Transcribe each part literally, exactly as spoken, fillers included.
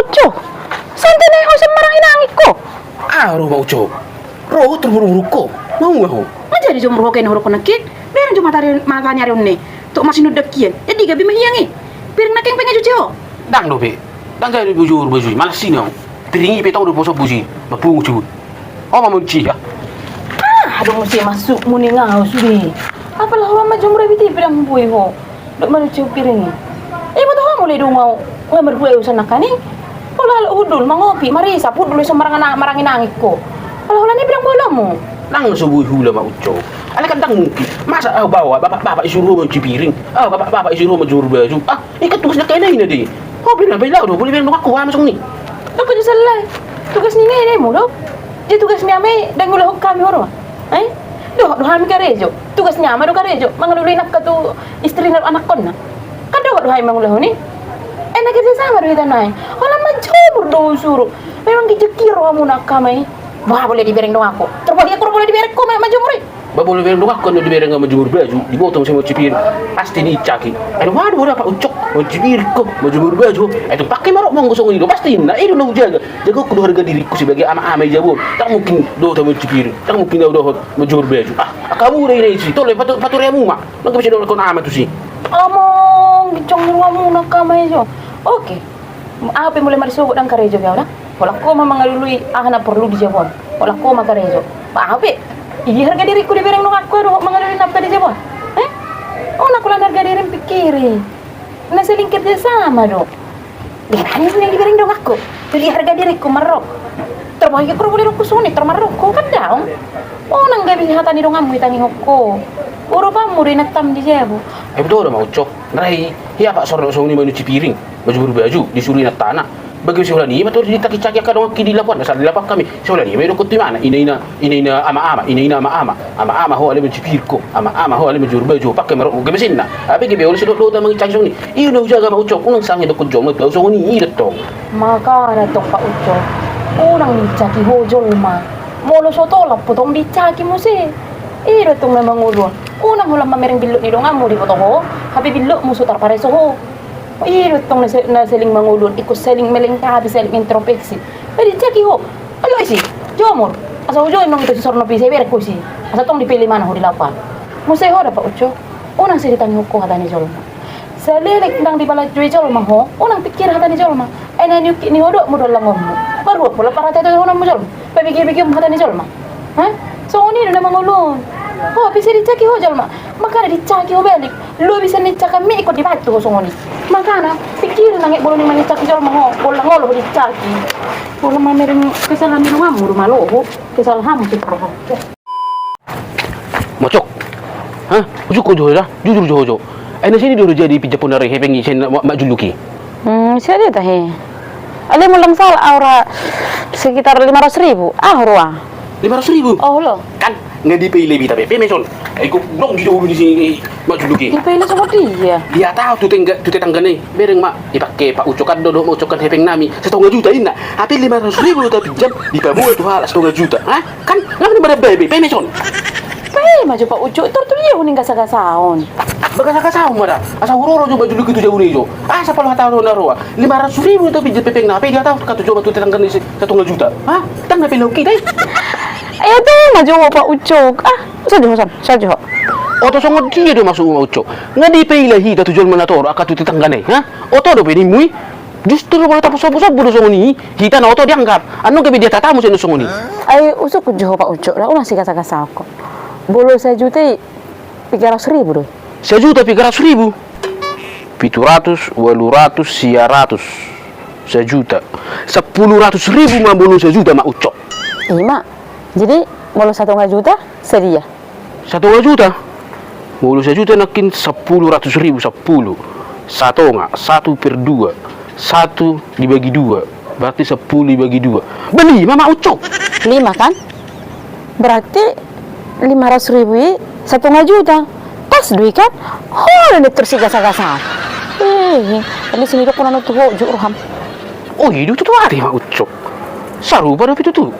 Jo, santai na ho sian marangin-angin ho. Ah, ro ma Ucok. Ro ho terburu-buru ho. Mau ho. Nga jadi jo muruk ho kena huruk ho nangkin. Bereng jo mata ni, mata ni ari on ni. Tok masih nudak kian. Jadi gabe mahiang i. Piring nangkin pengen cuci ho. Ndang dope. Ndang jadi bujur baju. Malas sini ho. Piring i pe tong do poso busi. Mapung cuci. Ho ma munci ya. Ah, adong muse masuk muni ngau sude. Apalah ho ma jom rabi ti pedang bui ho. Dok manuci piring i. Iboto ho mule dung au. Nga marbue usan nakani. Pola lo hundul mangopi marisa pudul iso marangin-angin ho. Pola holan i pedang bolonmu. Nang so bui hula ma Ucok. Alai kan ndang mungkin. Masa au bawa bapak-bapak isuru ho mancuci piring. Au bapak-bapak isuru ho manjemur baju. Ah, i kan tugas ni angka ina-ina do i. Ho pe na baen au do boli bereng dongan ho ama songon i. Dok jo sallai. Tugas ni ina-inamu do. Jadi tugas ni ama i ndang ulahon hami ho do. Eh? Dohot do hami karejo. Tugas ni ama do karejo. Mangalului nangka tu istri na anakkonna. Kan dohot do hami mangulahon i. Eh, na kerja sama do hita nai. Holan manjemur do husuru. Memang ginjang i rohamuna angka ama i. Bah, bole dibereng dongan ho. Tarbahiak ho bole dibereng ho manjemur i. Bah, bole bereng dongan ho, dibereng manjemur baju. Diboto muse mancuci piring. Pasti dicaki. Aduh, waduh, waduh, Pak Ucok. Mancuci piring ho, manjemur baju. Itu pake ma rok monggo songon i do. Pasti na i do na hujaga. Jago ho do harga diriku sebagai ama-ama i jabu on. Ndang mungkin do ta mancuci piring. Ndang mungkin do dohot manjemur baju. Ah, angka mura ina i si. Tole patu, patureamu ma. Nang bisa dohot ho ama tusi. Amang, ginjang ni rohamuna angka ama i jo. Oke. Au pe mule marsogot ndang karejo be au da. Holan ho ma mangalului aha na porlu di jabu on. Holan ho ma karejo. Bah, au pe. I harga diriku dibereng dongan ho do mangalului nangka di jabu on. Eh? Unang holan harga dirim pikiri. Na saling kerja sama do. Dibereng, dibereng dongan ho. Jadi harga diriku marrok. Tarbahiak ho bole rok ho songon i, tar marrok ho kan daong. Unang gabe hata ni donganmu itangihon ho. Urupanmu do inantam di jabu. Eh, betul do ma Ucok. Nai, hea Pak Sorno songon i mancuci piring. Manjemur baju, disuru inantana. Bagi si holan i ma tor dicaki-caki angka dongan ho di lapo an, asal di lapo an hami. Si holan i ma idok ho tu imana, ina-ina, ina-ina ama-ama, ina-ina ama-ama. Ama-ama ho alai mancuci piring ho, ama-ama ho alai manjemur baju, pake ma rok ho gabe sinna. Ape gabe olo si dohot-dohot mangincaki songon i. I do na hujaga ma Ucok, unang sanga idok ho jolma tu au songon i, i do tong. Makana tong Pak Ucok, unang dicaki ho jolma. Molo so tolap ho tong dicaki muse. I do tong na mangolu on. Unang holan mamereng billot ni donganmu diboto ho, hape billotmu so tarpareso ho. I do tong na se-, na saling mangolu on, ingkon saling melengkapi, saling introspeksi. Ba dicaki ho. Ayo isi, jomur. Asa hujou nang ito si Sorno pe ise bereng ho si. Asa tong dipele imana ho di lapo an. Muse ho da Pak Ucok. Unang sai ditangihon ho hata ni jolma. Saleleng ndang dibalanjoi jolma ho, unang pikiri hata ni jolma. Ai na niungkit ni hodokmu do langonmu. Baru pola parhata-hataonmu jolma. Pabege-begeonmu hata ni jolma. Ha? Songon i do na mangolu on. Ho, bisa dicaki ho jolma. Makana dicaki ho balik. Lobi sian na icakanmi ingkon dibantu ho songon i. Makana, pikiri nang e molo naeng mancaki jolma ho. Molo nga olo ho dicaki. Molo mamereng kesalahan ni donganmu do malo ho. Kesalahanmu tu roha. Mocok. Hah? Ujuk ho jo da. Jujur jo ho jo. Ai na sian i do jadi pinjam pona ro hepeng i sian Mak Juluki. Hmm, sian dia tahe. Alai molo ndang salah au ra sekitar lima ratus ribu. Ah, roa. Lima ratus ribu? Oh, lo. Kan nga dipaila hita be, pe ma ison. Ai ko dong di dulu di si Mak Juluki. Dipaila songon dia. Dia tahu tu tengga, tu tetanggana i. Bereng ma, dipake Pak Ucok an do, do Mak Ucok an hepeng nami. Satonga juta inna. Hape lima ratus ribu do tapinjam, dipaboa tu halak satonga juta. Hah? Kan, nga na marabebe, pe ma ison. Pe ma jo Pak Ucok, tor tu dia ho naeng gasa-gasaon. Bagasa-gasaon ma da, asa huroro jo Mak Juluki tu jabu ni jo. Asa pala hata ro na roa, lima ratus ribu do tapinjam hepengna, pe dia tahu, katu jo ma tu tetanggana i satonga juta. Hah? Tang na pelok hita i. Ai tong ma jo ho Pak Ucok. Ah, sajo ho san, sajo ho. Oto songon dia do maksudmu Mak Ucok. Nga dipaila hita tu jolma na torop, angka tu tetanggana i, hah? Oto dope nimmu i. Justru molo tapasombu-sombu do songon i, hita na oto dianggap. Annon gabe dia tatamu sian songon i. Ai usukkon jo ho Pak Ucok da, unang sigasa-gasaon ho. Molo sajuta i piga ratus ribu do i. Sajuta piga ratus ribu? Pitu ratus, ualu ratus, sia ratus. Sajuta. Sampulu ratus ribu ma molo sajuta Mak Ucok. I ma. Jadi molo satonga juta sadia? Satonga juta? Molo sajuta nangkin sampulu ratus ribu, sampulu. Satonga, satu per dua. Satu dibagi dua. Berarti sampulu dibagi dua. Ba lima Mak Ucok. Lima kan? Berarti lima ratus ribu i satonga juta. Pas do i kan? Ho do na tor sigasa-gasa. Eh, alai sini do kona tu ho jo roham. Oh, i do tutu ate Mak Ucok. Sarupa dope tutu.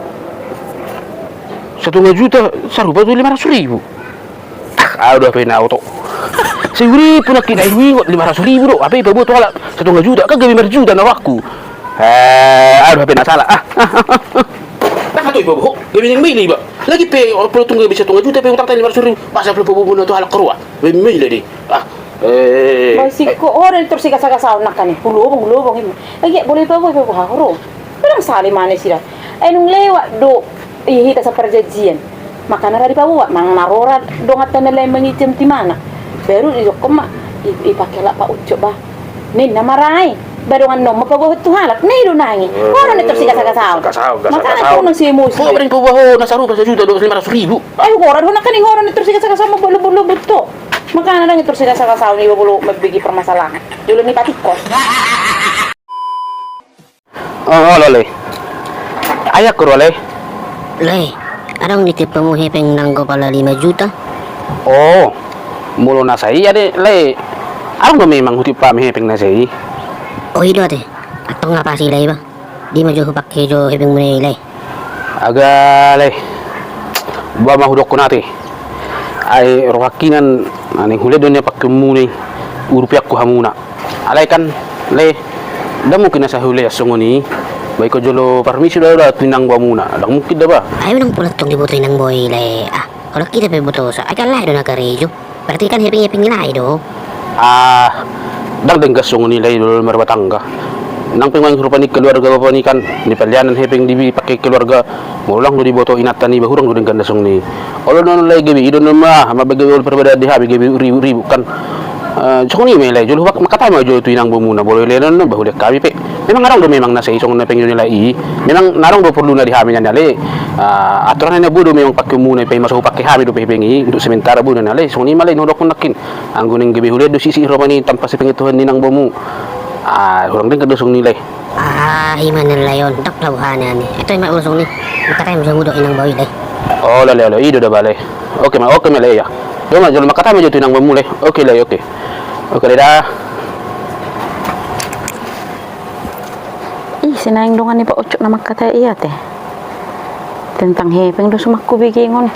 Satonga juta, sarupa tu lima ratus ribu. Ah, au do hape na oto. Saurippu nangkin ai huingot lima ratus ribu do, hape ipaboa tu halak satonga juta, kan gabe marjuta na rohangku. Eh, aduh, H P na salah. Ah, ah, ah, ah. Nah, tu iba boho, gabe ning maila iba. Lagi pe, oh, polo tung gabe satonga juta pe utangta lima ratus ribu. Masa polo bobo na tu halak roa. Gabe maila de. Ah, eh. Ba siko, eh, oh, dan terus gasa-gasa on nakani. Hulobong, hulobong, ima. Lagi boleh iba boho, iba boho, haro. Bilang sali mana sira. Eh, nung lewat do. Ih, hita saparjanjian. Makana ra dipaboa, manang na ro ra donganta na lain manginjam tu imana. Baru didokkon ma, i, i pake halak Pak Ucok ba. Ninna ma ra i, ba dongan na on ma paboa tu halak, ninna i do nang i. Oh, hora ni terus gasa-gasa on. Gasa-gasa, gasa-gasa. Makana tu na si emosi. Ho, bereng paboa ho, na sarupa sajuta do lima ratus ribu. Ayo, hora do nakani hora ni terus gasa-gasa on, ma bolu-bolu buto. Makana dang terus gasa-gasa on, iba bolu mambege permasalahan. Jolo ni patikkos. Oh, olo, Le. Ai anggo ro, Le. Le, adong ditiop hamu hepeng nanggo pala lima juta? Oh, molo na sai ate, Le. Adong do memang hutiop hami hepeng na sai. Oh, i do ate. Antong nga pas i, Le, ba? Di ma jo hupake jo hepengmuna i, Le? Aga, Le. Ba ma hudokkon ate. Ai rohangki na naeng hulean do na pakeonmuna i, urupianku hamuna. Alai kan, Le, ndang mungkin asa hulean songon i. Ba ingkon jolo parmisi do ahu da tu inang boamuna, ndang mungkin da ba. Ai unang pola tong diboto inang boa i, Le. Ah, olo hita pe botosa, ai kan lae do na karejo. Berarti kan hepeng-hepeng ni lae do. Ah, ndang denggan songon i, Lae, jolo marumah tangga. Nang pe manang rupa ni keluarga bapa ni kan, di palianan hepeng dipake keluarga, molo ndang do diboto inanta niba, hurang do dengganna songon i. Olo do on, Lae, gabe i do on ma, ma gabe olo parbadaan di hami, gabe ribut-ribut kan. Eh, songon i ma i, Lae, jolo hupake, mangkatai ma jolo tu inang boamuna, bolo i, Lae, na on ba hulean hami pe. Memang adong do memang na sai songon na pengen ni lae i. Memang na adong do porluna di hami nian, Lae. Ah, aturan na boi do memang pakeonmuna i, pe masa hupake hami dope hepeng i untuk sementara, boi do na, Lae. Songon i ma, Lae, na hudokkon nangkin. Anggo naeng gabe hulean do sisi roha ni tanpa sepengetuhan ni inang boamu. Ah, hurang denggan do songon i, Lae. Ah, i ma nian, Lae, on. Ndang pola boha nian i. Eto i ma olo songon i. Mangkatai ma jo hamu dohot inang boa i, Lae. Olo, Lae, olo. I do da ba, Lae. Oke ma, oke ma, Lae, ya. Do ma jolo mangkatai ma jo tu inang boamu, Lae. Oke, Lae, oke. Oke, Lae, da. Ih, sai naeng dongan ni Pak Ucok na mangkatai i ate. Tentang hepeng do suman hubege on.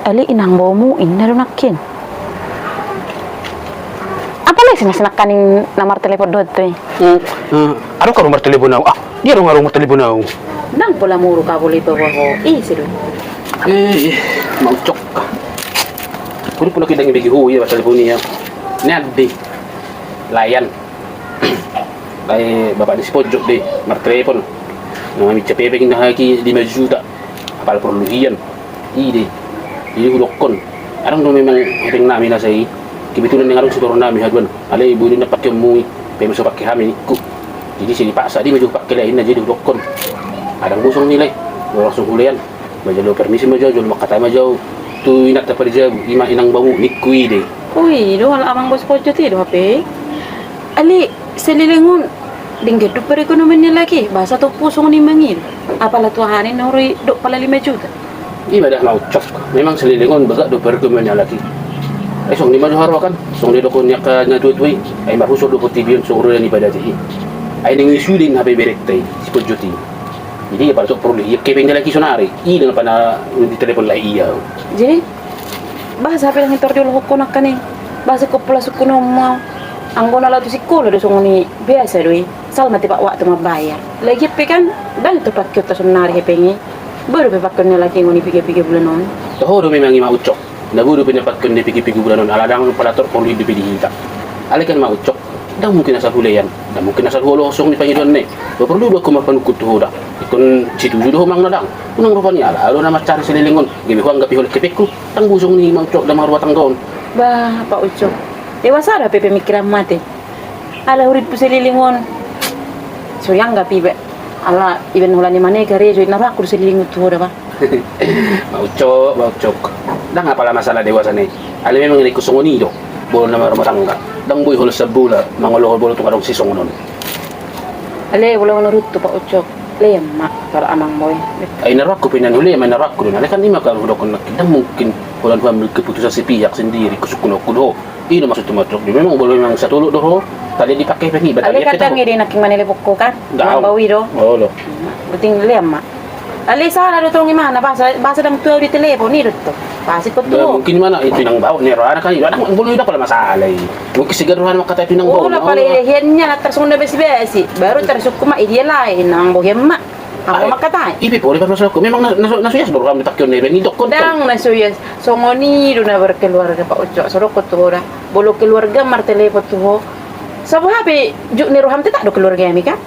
Alai inang boamu ninna do nangkin. Apa, Lae, si na sinangkaning na martelepon dohot tu i? Hmm, hmm. Adong, adong martelepon ahu. Ah, dia adong, adong martelepon ahu. Ndang pola muruk ahu, boli bawa ho. Ih, si do. Eh, eh, Mak Ucok. Kudu pun lagi ndang ibege ho ia martelepon ia. Nian be. Layan. Bae, bapak ni si Pojok be, martelepon. Na maminta hepeng na haki lima juta. Apala porlu hian. I de. Jadi hudokkon. Adong do memang hepeng nami na sai. Kebetulan naeng adong sitorop nami haduan. Alai boi do na pakeonmu i. Pe masa hupake hami ningku. Jadi sai dipaksa, di ma jo hupake, Lae, ninna, jadi hudokkon. Ndang boi songon i, Lae. Langsung hulean. Ba jolo permisi ma jo, jolo mangkatai ma jo tu inanta parjabu, i ma inang boamu, ningku i de. Ui, do ala amang bos Pojok i do hape. Alai saleleng on, denggan do perekonomian ni halak i, boasa tompu songon i mangido. Apala tu aha ni na hurang do pala lima juta. I ma da Mak Ucok, memang saleleng on bagak do perekonomian ni halak i. Ai songon i ma jo haroa kan, songon na didokkon ni angka na tua-tua i, ai marhusor do portibi on songon roda ni badati i. Ai naeng isude na hape berenta i, si Pojok i. Jadi, apala tok porlu hian hepeng ni halak i sonari. I do na pala ditelepon lae i ahu. Jadi, boasa hape ndang tor dioloi ho nangkaning? Boasa ingkon pola sungkun ho ma? Anggo na laho tu sikola do songon i biasa do i. Sala ma tiap waktu mambayar. Lagian pe kan, ndang tor pakeonta sonari hepeng i. Boi dope pakeon ni halak i songon i piga-piga bulan on. Toho do memang i Mak Ucok. Na boi dope na pakeon di piga-piga bulan on, ala ndang pala tor porlu i dope di hita. Alai kan Mak Ucok, ndang mungkin asal hulean, ndang mungkin asal huoloi songon i pangidoanna i. Ba porlu do ahu marpanungkun tu ho da. Ingkon setuju do ho manang na ndang. Unang rupani ala, ala na mansari saleleng on, gabe huanggap i holan hepengku. Ndang boi songon i Mak Ucok, damang rumah tangga on. Bah, Pak Ucok. Dewasa do hape pemikiranmu ate. Ala hurimpu saleleng on. So huanggap iba. Ala iba holan i manege karejo, na rohangku do saleleng on tu ho da bah. Mak Ucok, Mak Ucok. Ndang apala masalah dewasa na i. Alai memang ingkon songon i do. Molo na marumah tangga. Ndang boi holan sian bola, mangolohol molo tung adong sisongon on. Alai molo menuruthu Pak Ucok, lean ma, kalau amang boy. Ai na rohangku pe nian hulean ma, na rohangku do. Alai kan i ma kan hudokkon nangkin, ndang mungkin holan huambil keputusan sepihak sendiri, husungkunonku do ho. I do maksudhu Mak Ucok. Memang molo memang satolop do ho, talean dipake hepeng i, ba talean pe tahu. Alai kadang i do nangkin mangeleponku kan? Ndang. Amang boy do. Olo. Penting lean ma. Alai sala do tong imana, boasa, boasa ndang tu ahu ditelepon, i do tong. Pasti ko tu. Mungkin mana itu nang bau ni rohana kan, itu anak bolu itu pola masalah i. Mungkin sigar rohana mangkatai itu nang bau. Oh, na pala dia hian nya na tarsongon na basi-basi. Baru tarsukku ma idia lain nang bohian ma. Aku mangkatai. Ipe poli pas masalahku. Memang na so ias do roham di takion na iba ni dokkon. Ndang na so ias. Songon i do na berkeluarga Pak Ucok. Sodok ko tu ho da. Bolo keluarga martelepon tu ho. Sabo hape juk ni roham tetap do keluarga mi kan.